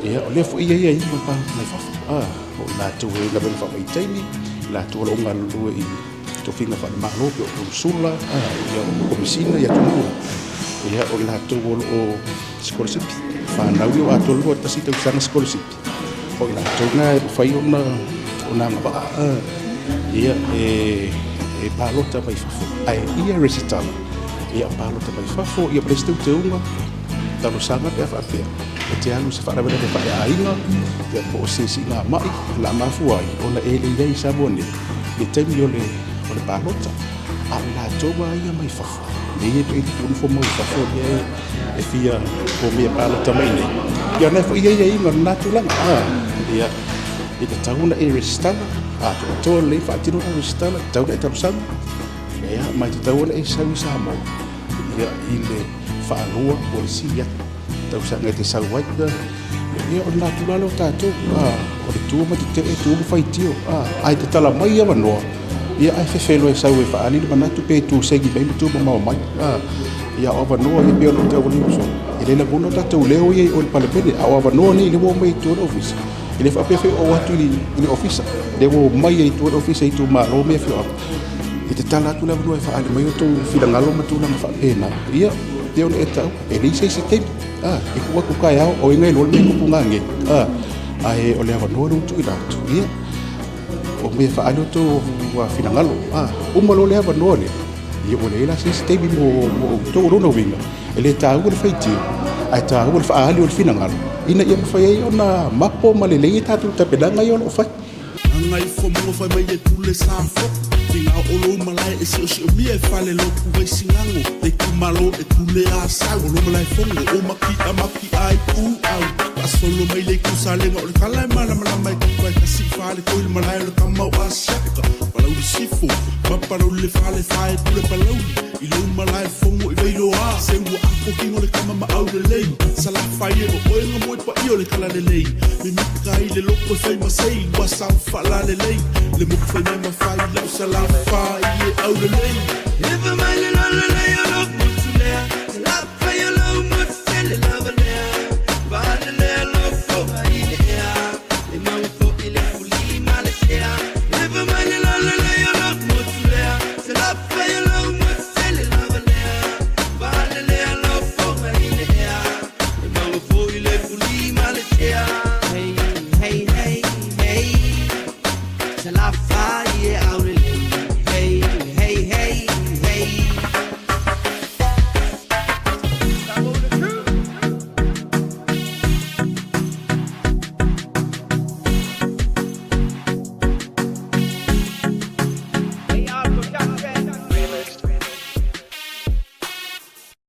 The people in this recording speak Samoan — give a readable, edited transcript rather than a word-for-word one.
Ia, o lea foi e i ai aiaiga o le palota mai fafo, o i latou e i galuega faavaitaimi, i latou o lo o galulue i tofiga faale-Malo pei o konesula, ia o komesina i atunuu, ia o i latou o lo o sikolasipi, fanau ia ua atoa le 21 tausaga sikolasipi, o i latou na e mafai ona agavaa ia e palota mai fafo, ae ia resitala ia palota mai fafo, ia ma le isi teuteuga talosaga pe a faapea e te alu i se faalavelave faaleaiga ia po o se siigamai o le a mafua ai ona e le i ai i Samoa nei i le taimi o le palota. A o i latou lava ia mai fafo, lea e nonofo mau i fafo lea e fia omai e palota mai i inei, ia o lena foi e i ai aiaiga o lena tulaga. Ia, e tatau ona e resitala, atoatoa lelei faatino lau resitala, e tatau ona e talosaga, ia, ma e tatau ona e sau i Samoa ia i le faalua po o le sili atu tausaga e te sau ai. Ia o le natura lea o tatou, o le tu ma tetee, tu ma faitio, ae tatala mai avanoa, ia ae fefe loa e sau e faaali le manatu pe tu segi mai ma tu mamao mai. Ia o avanoa ia pei ona ou taua ua sola, e le lagona o tatou leo ia i o i le Palemene, a o avanoa nei lea ua omai i tua i le ofisa, e le faapea foi o oo atu i le ofisa, lea ua omai ai i tua i le ofisa i itumalo ma afioaga, e tatala atu le avanoa e faaali mai o outou finagalo ma tulaga faapena. Ia, pei ona e taua, e leai se isi taimi, e tuu atu taeao, o ai na iloa le mea e tupu nanei, ae o le avanoa lea ua tuuina atu, ia, o mea e faaali o outou finagalo. Uma loa le avanoa lea, ia ua leai la se isi taimi mo outou. O lona uiga, e le taua le faitio, ae taua le faaali o le finagalo, ina ia mafai ai ona mapo ma lelei a tatou tapenaga ia o lo o fai. Gagaifomauga fai mai e pule sa fo'u Tiga o lou malae e siosiomia e falelotu ai sigago Le itumalo e pule Asau O lo malae fono o Maki'a Maki'a i ū'au Faasolo mai le itu Salega o le tala e malamalama e tupa e tasi i Faletoi le malae o le tama o Asiata Palauli Sifo ma Palauli le Falefa e pule Palauli i lou malae fono i Vailoa Se ua apo kino le tama ma aulelei Salafai e o oe nga moe paia o le talalelei Mimita i le loko e fai masei Ua sao faalalelei Le moku fai mai ma fai lau Salafai e aulelei Efa mai le lolo le o lo motu lea, se la fai o lo motu tele lava lea, vale lea lo fo'a i le ea, e maua fo'i le fuli ma le sea. Efa mai le lolo le o lo motu lea, se la fai o lo motu tele lava lea, vale lea lo fo'a i le ea, e maua fo'i le fuli ma le sea.